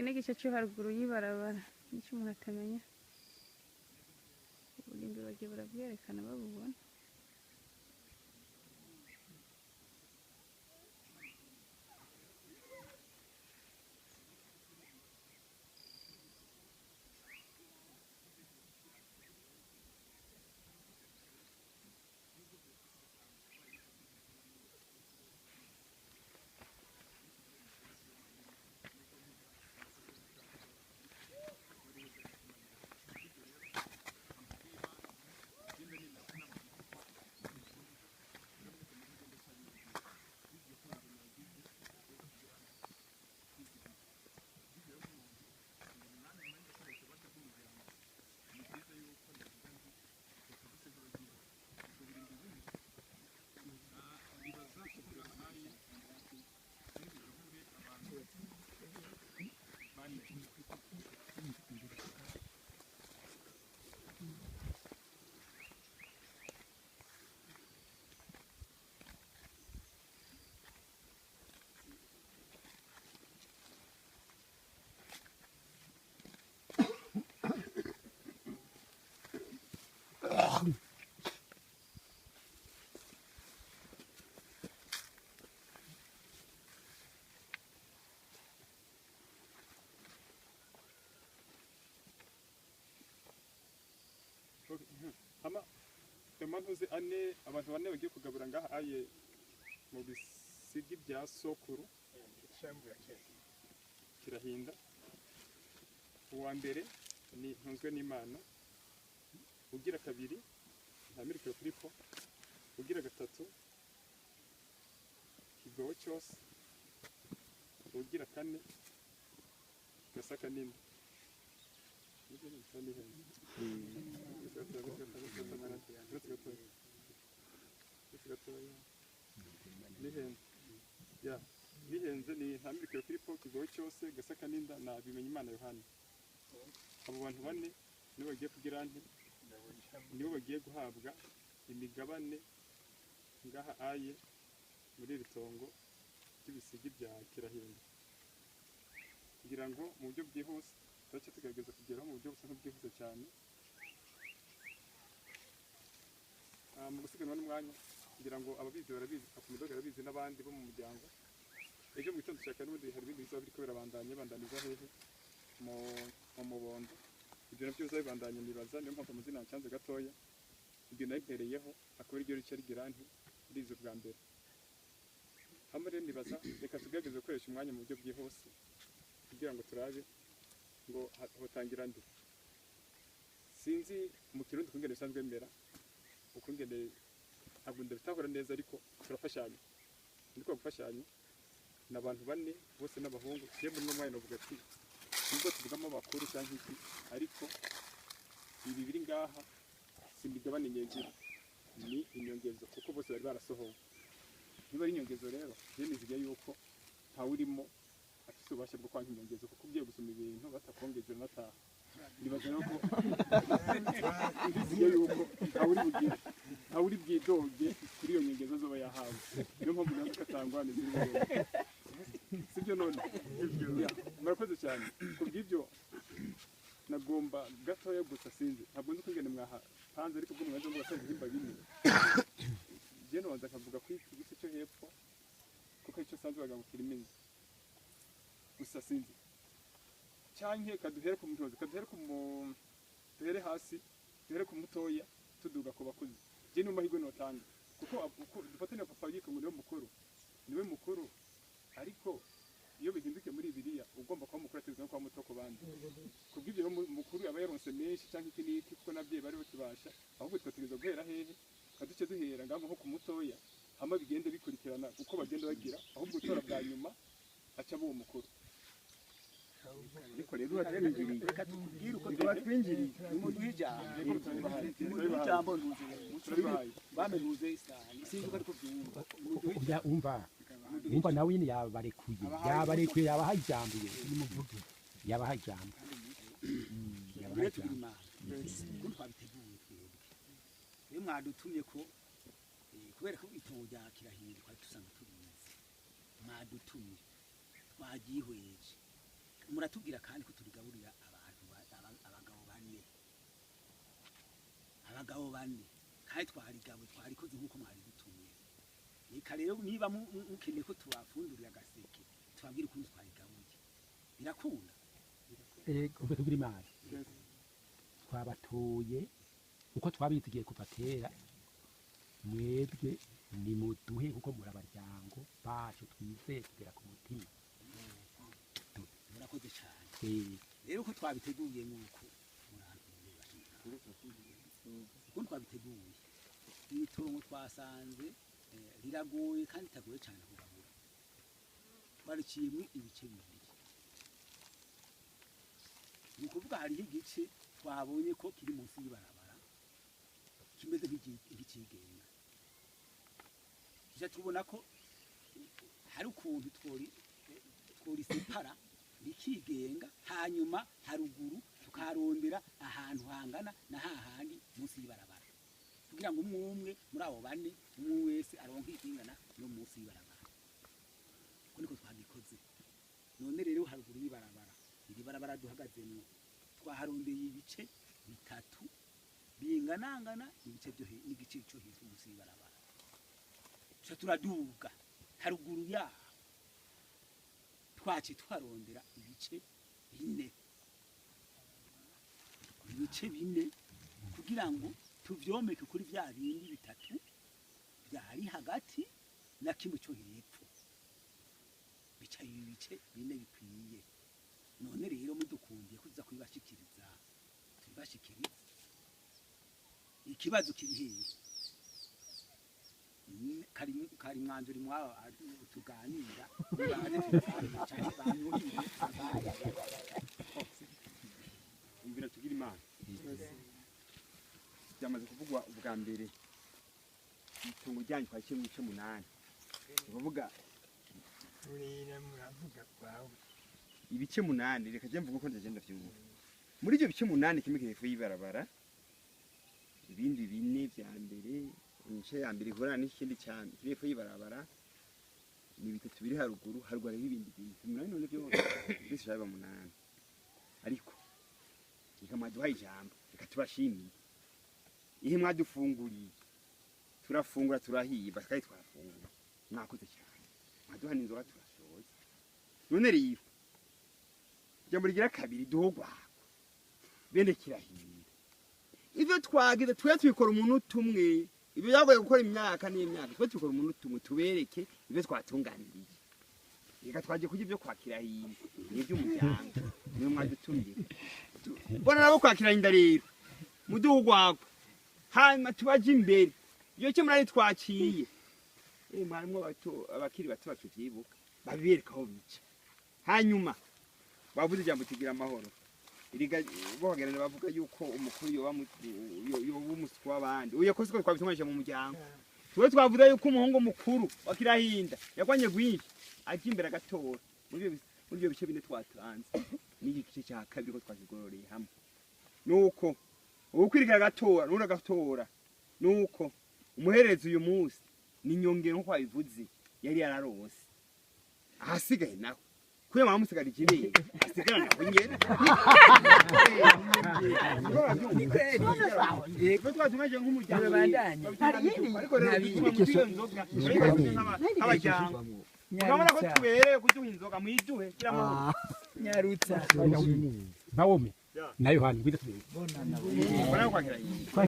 Iki ni igice cyo haruguru y'ibarabara, nicyo umuntu atamenya. Uburimbi bagiye barabwerekana babubona. Hama ntuzi ane abantu bane bagiye kugabura ngaha aye mu bisigi bya sokuru Kirahinda. Uwa mbere ni Ntunzwe n'Imana, ugira kabiri Ntamirikiro Filipo, ugira gatatu Kigogo cyose, ugira kane Gasaka nini. Bihenze ni Ntamirikiro Filipo, Kigogo cyose, Gasaka n'inda na Bimenyimana Yohana. Abo bantu bane nibo bagiye kugira nti nibo bagiye guhabwa imigabane ngaha aye muri iri tongo ry'ibisigi bya Kirahinda, kugira ngo mu buryo bwihuse turace tugerageza kugeraho mu buryo busa nk'ubwihuse cyane. Mu gusiganwa n'umwanya, kugira ngo ababizi barabizi, Papa arabizi n'abandi bo mu muryango. Ejo mu gitondo dushaka n'ubundi hari ibindi bizaba biriko birabandanya bandaniza hehe mu mubondo. Ibyo nabyo bizabandanya nibaza, niyo mpamvu amazina yancanze gatoya. Ibyo nabimpereyeho akaba ariryo rica rigira nti riza bwa mbere. Hamwe rero nibaza reka tugerageze gukoresha umwanya mu buryo bwihuse kugira ngo turabe ngo hotangira ndi. Sinzi mu Kirundi ukungene bisanzwe bimera, ukungene ntabwo ndabitahura neza, ariko turafashanya. Ndiko gufashanya n'abantu bane bose n'abahungu. Je muri no mwanya novuga ati nubwo tuvugamo abakuru cyangwa iki, ariko ibi biri ngaha si imigabane nyinshi, ni inyongezo kuko bose bari barasohowe. Niba ari inyongezo rero je niziga yuko ntawurimo afise ububasha bwo kwanka inyongezo, kuko ugiye gusoma ibintu batakongeza nataha. Nibaza rero ko niziga yuko ntawuri bwidoge kuri iyo nyongezo azoba yahawe. Niyo mpamvu nazo katangwa n'izindi. Sibyo none? Murakoze cyane. Kubw'ibyo nagomba gatoya gusa, sinzi ntabwo nzi ukungene mwahapanze, ariko ubwo mwaje mvuga ibihimba bine. Je nobanza nkavuga ko iki gice cyo hepfo kuko icyo sanzwe baga kirimo inzu gusa, sinzi canke kaduhere ku mutozi, kaduhere ku duhere hasi, duhere ku mutoya tuduga ku bakuzi. Je ni mahirwe notanga kuko dufatane papa yiko ngo niwe mukuru, niwe mukuru, ariko iyo bihinduke muri biriya ugomba kuba mukuru ategetswe no kuba muto ku bandi. Kubw'ibyo mukuru aba yaronse menshi canke iki n'iki kuko n'ababyeyi bari bakibasha, ahubwo twategerezwa guhera hehe kaduce duhera ngaho nko ku mutoya, hama bigende bikurikirana uko bagenda bagira, ahubwo utora bwa nyuma aca abo mukuru. Ariko rero uratwinjiriye, reka tukubwire uko uratwinjiriye, nimuduhe ijambo bamenuze isani sinzi uko ariko byumva. Umva umva nawe nyine yabarekuye, yabarekuye, yabahaye ijambo, nimuvuge, yabahaye ijambo. Yabahaye ijambo. Ukuntu twabiteguye twebwe iyo mwadutumye ko kubera ko itongo rya Kirahinda twari dusanzwe tubizi, mwadutumye twagihweje Muratubwira kandi ko turigaburira abantu abagabo bane, abagabo bane, kandi twarigabuye twarikoze nk'uko mwari dutumye. Reka rero niba mukeneye ko tubafundurira agaseke tubabwire ukuntu twarigabuye, birakunda. Ubwo tugira Imana twabatoye uko twabizigiye kuva kera, mwebwe nimuduhe kuko muri abaryango bacu twizeye kugera ku mutima. Murakoze cyane. Rero uko twabiteguye nk'uko ukuntu twabiteguye, itongo twasanze riragoye kandi ritagoye cyane kugabura. Twariciyemo ibice bibiri, ni ukuvuga hariho igice twabonye ko kiri munsi y'ibarabara kimeze nk'ikigenga, tuja tubona ko hari ukuntu tworisepara rikigenga, hanyuma haruguru tukarondera ahantu hangana na hahandi munsi y'ibarabara, kugira ngo umwe umwe muri abo bane umwe wese aronke ikingana no munsi y'ibarabara. Uko niko twabikoze. None rero haruguru y'ibarabara, iri barabara duhagazemwo, twaharondeye ibice bitatu binganangana, ibice byo n'igice cyo hepfo munsi y'ibarabara. Tuca turaduga haruguru yaho, twaciye twarondera ibice bine, ibice bine kugira ngo tuvyomeke kuri vya bindi bitatu byari hagati na kimwe cyo hepfo, bica ibice bine bikwiye. None rero mudukundiye kuza kubibashikiriza, tubibashikirize. Ikibazo kiri hehe? Kari mwanzuri mwawo tuganira umvira tugira Imana. Byamaze kuvugwa ubwa mbere, itungo ryanyu twaciye mu bice 8, ni ukuvuga ibice 8. Reka je mvuge uko ndagenda vyumva. Muri ibyo bice 8, kimwe kiri hepfo y'ibarabara, ibindi bine vya mbere, imice ya mbere ihura n'ikindi cya kiri hepfo y'ibarabara, ni bitatu biri haruguru, haruguru hariho ibindi bine 8. None byose byose byaba 8. Ariko reka mwaduhaye ijambo, reka tubashimiye ihe mwadufunguriye, turafungura turahiba kandi twafungura, mwakoze cyane, mwaduha n'inzoga turashoza. None rero ijambo rigira kabiri, duhogwako bene Kirahinda, ivyo twagize twe tubikora umuntu umwe, ibyo byagoye gukora imyaka n'imyaka, twe tubikora umuntu umwe, tubereke ibyo twatunganiriye. Reka twaje kurya ibyo kwa Kirahinda n'iby'umuryango niyo mwadutumye. Mbona nabo kwa Kirahinda rero muduhugwako, hanyuma tubaje imbere. Iyo cyo murari twaciye, mwarimwo abakiri bato bakivyibuka, babibereka aho bica. Hanyuma bavuze ijambo tugira amahoro. Iriga bohagerana bavuga yuko umukuru yoba umuswa w'abandi. Uyo kosi ko twabitunganyije mu muryango. Tuwe twavuze yuko umuhungu mukuru wa Kirahinda yakwanye gwinshi aje imbere agatora muri ibyo bice bine twatanze, n'iki gice cya kabiri ko twakigororeye hamwe. Nuko ukwirikira agatora n'ura agatora, nuko umuhererezi uyu munsi ni nyongero nko kwabivuze yari yararose. Ahasigaye naho kuya mama musigara ikibere asigara naho nyene. Ni kweli yego twatumaje nk'umuryango ariko rero abajyango urabona ko tubereye kuduha inzoga mwiduhe kira amahoro nyarutsa Bawome na Yohani ngwida tubere. Bona kwakira.